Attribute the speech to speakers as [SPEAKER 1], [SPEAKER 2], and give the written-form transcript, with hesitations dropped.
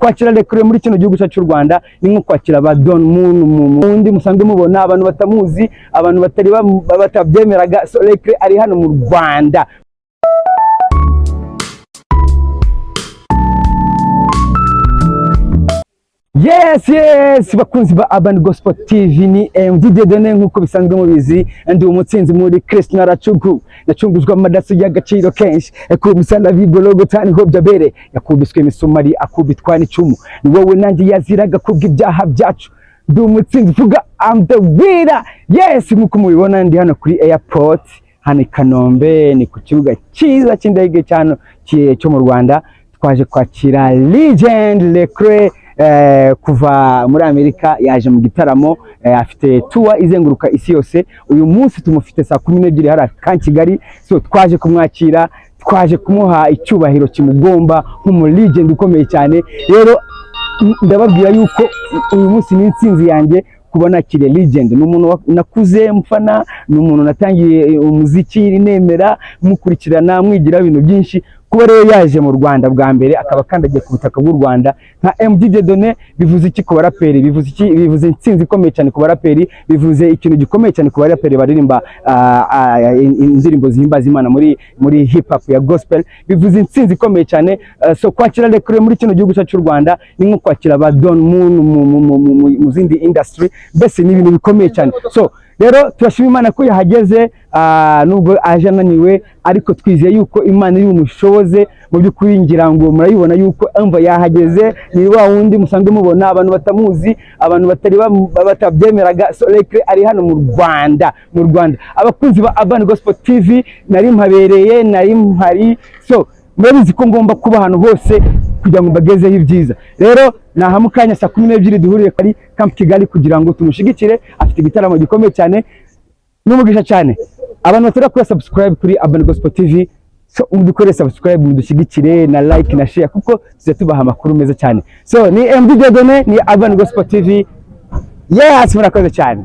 [SPEAKER 1] Kwakira Lecrae muri kino gihugu cyacu cy'u Rwanda ni nko kwakira ba Don Moon mu wundi musanzwe mubona, abantu batamuzi, abantu batari batabyemeraga. So Lecrae ari hano mu Rwanda. Yes, bakunzi ba Urban Gospel TV, ni MD Dieudonné. Nk'uko bisanzwe mubizi, ndi umutsinzi muri Kristo, naracugu nacunguzwa amaraso y'agaciro kenshi ku musaraba w'i Golgotha, niho byabere. Yakubiswe imisumari, akubitwa n'icumu, ni wowe nanjye yaziraga kubw'ibyaha byacu. Ndi umutsinzi, vuga "I'm the winner". Yes, nk'uko mubibona, ndi hano kuri airport hano i Kanombe, ni ku kibuga cyiza cy'indege cyano cyo mu Rwanda. Twaje kwakira Legend Lecrae kuva muri Amerika, yaje mu gitaramo, afite tour izenguruka isi yose. Uyu munsi tumufite saa 12 hariya ka Kigali. So twaje kumwakira, twaje kumuha icyubahiro kimugomba nk'umu legend ukomeye cyane. Rero ndababwira yuko uyu munsi ni intsinzi yanjye kuba nakiriye legend. Ni umuntu nakuze mfana, ni umuntu natangiye umuziki nemera, mukurikirana, mwigira ibintu byinshi. Kuba rero yaje mu Rwanda bwa mbere, akaba akandagiye ku butaka bw'u Rwanda nka MD Dieudonné, bivuze iki ku baraperi? Bivuze iki? Bivuze intsinzi ikomeye cyane ku baraperi, bivuze ikintu gikomeye cyane ku baraperi baririmba indirimbo zihimbaza Imana muri hip hop ya gospel. Bivuze intsinzi ikomeye cyane. So kwakira Lecrae muri kino gihugu cyacu cy'u Rwanda ni nko kwakira ba Don Moon mu zindi industry, mbese ni ibintu bikomeye cyane. So rero turashima Imana ko yahageze, nubwo aje ananiwe, ariko twizeye yuko Imana iri bumushoboze. Mu by'ukuri ngira ngo murabibona yuko umva yahageze, ni wa wundi musanzwe mubona, abantu batamuzi, abantu batari batabyemeraga. So Lecrae ari hano mu Rwanda, mu Rwanda. Abakunzi ba Urban Gospel TV, nari mpabereye, nari mpari. So murabizi ko ngomba kuba ahantu hose kugira ngo mbagezeho ibyiza. Rero naha mu kanya saa 12 duhuriye kuri Camp Kigali kugira ngo tumushigikire, afite igitaramo gikomeye cyane n'umugisha cyane. Abantu batarakora subscribe kuri Urban Gospel TV, so mudukore subscribe, mudushyigikire na like na share, kuko tuzajya tubaha amakuru meza cyane. So ni MD Dieudonné, ni Urban Gospel TV. Yes, murakoze cyane.